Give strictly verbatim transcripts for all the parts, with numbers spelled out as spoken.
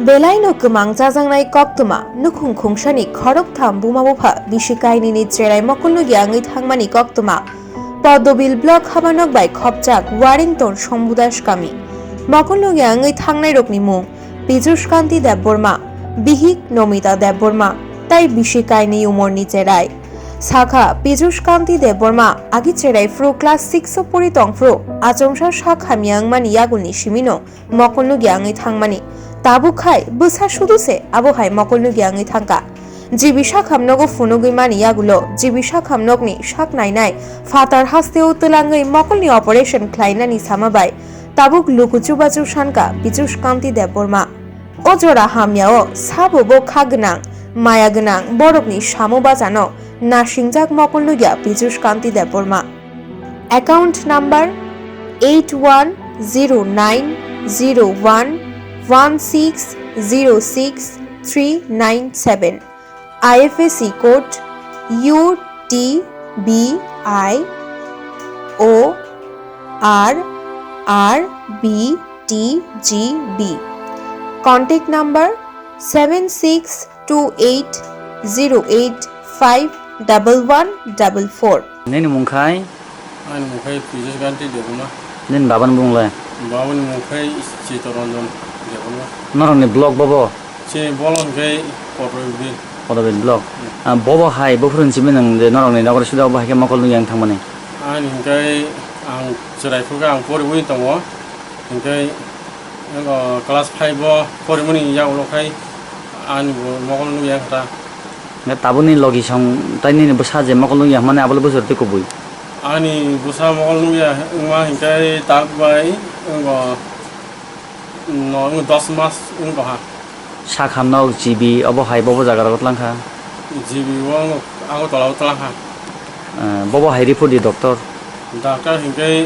Belaino kwmang chajaknai koktwma, nukhung khungsani khoroktham buma bupha bisi kainwini cherai mokol nugya wngwi thangmani koktwma. Podobil block habanok bai khopjak Warrington Shambhu Das kami. Mokol nugya wngwi thangnairokni mung Pijus Kanti Debbarma, bihik Nomita Debbarma, tai bisi kainwi umorni cherai. Sakha Pijus Kanti Debbarma agi cherai phru class six o pori tong phru achomsa sak hamya wngmani yagulni simino mokol nugya wngwi thangmani. Tabuk khai bwsa sudu se abo hai mokol nugya wngwi thangkha. G B sakham nogo phunugwi mani yagulo G B sakham nokni sak nainai phatar hasteo twlangwi mokolni operation khlainani sama bai tabuk luku chubachu sankha Pijus Kanti Debbarma. O jora hamyao sabo bo kha gwnang, maya gwnang borokni samo bachano nasingjak mokol nugya Pijus Kanti Debbarma. Account number eight one zero nine zero one one six zero six three nine seven. I F S C code U T B I O R R B T G B. Contact number seven six two eight zero eight five double one double four. Nini mung khai? Ani mung khai Pijus Kanti Debbarma. Nini babani mung le? Babani mung khai Chitoranjan Debbarma. Norokni block bobo? Chini bolong hwnkhe Kotobil. Kotobil block. Hmm. Ah, bobo hai, buphuru hinwi simi nang je norokni nokol suda bo hai khe mokol nugya wng thangmani? Ani hwnkhe ang chwrai phuru khe ang poriwi tongo. Hwnkhe, ego class five o porimani yagulo khai ani bo mokol nugya wng kha. Hwnkhe tabukni logi song tai nini bwsa je mokol nugya hwnmani abole bwswk tei kubui? Ani bwsa mokol nugya wngma hwnkhe tak bai ego no, wng dos mas wng tongkha. Sakha nok G B obo hai bobo jaga rogo twlang kha? G B o wng Agartala o twlang kha. Eh, bobo hai report di doctor? Doctor hinkhe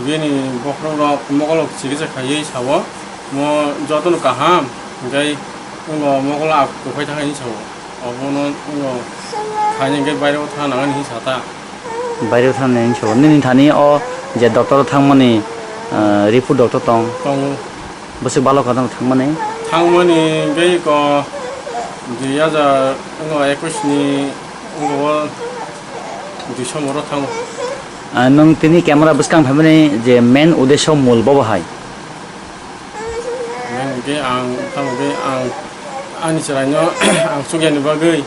bini bokhorok rok mokol rok chikitsa khaiwi sao, mo jotono kaham, hinkhe wng mokol rok kwphai thangkha hinwi sao. Obono wng khaina hinkhe baireo thang nangani hinwi sata. Baireo thang nangani hinwi sao. Nini thani o je doctor o thangmani, ah, report doctor tong? Tongo. Bwswk balo kha thangmani? Thangmani hinkhe ko dui hajar ekush ni wng o duiso moro thango. Ah, nwng tini camera bwskang phaimani je main uddesho mul bobo hai? Main hwnkhe ang, tamo khe ang ani chwraino ang chukya ni bagwi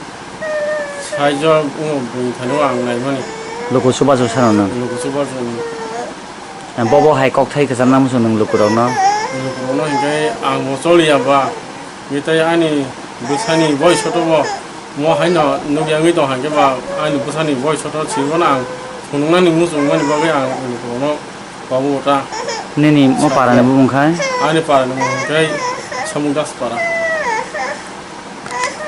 saijo wng bwrwi thani o ang naimani. Luku chubachu sano nwng? Luku chubachu. Bobo hai kokthai kwchangma muchung nwng lukurokno? Lukurokno hinkhe ang bo choliya ba, tei ani bwsani boisoto bo mo haino nukya wngwi tong hinkhe ba ani bwsani boisoto sirwano ang phunuknani muchungmani bagwi ang lukurokno Babu ta. Nini mo para ni bumung khai? Ani para ni bumung khai Samung Das para.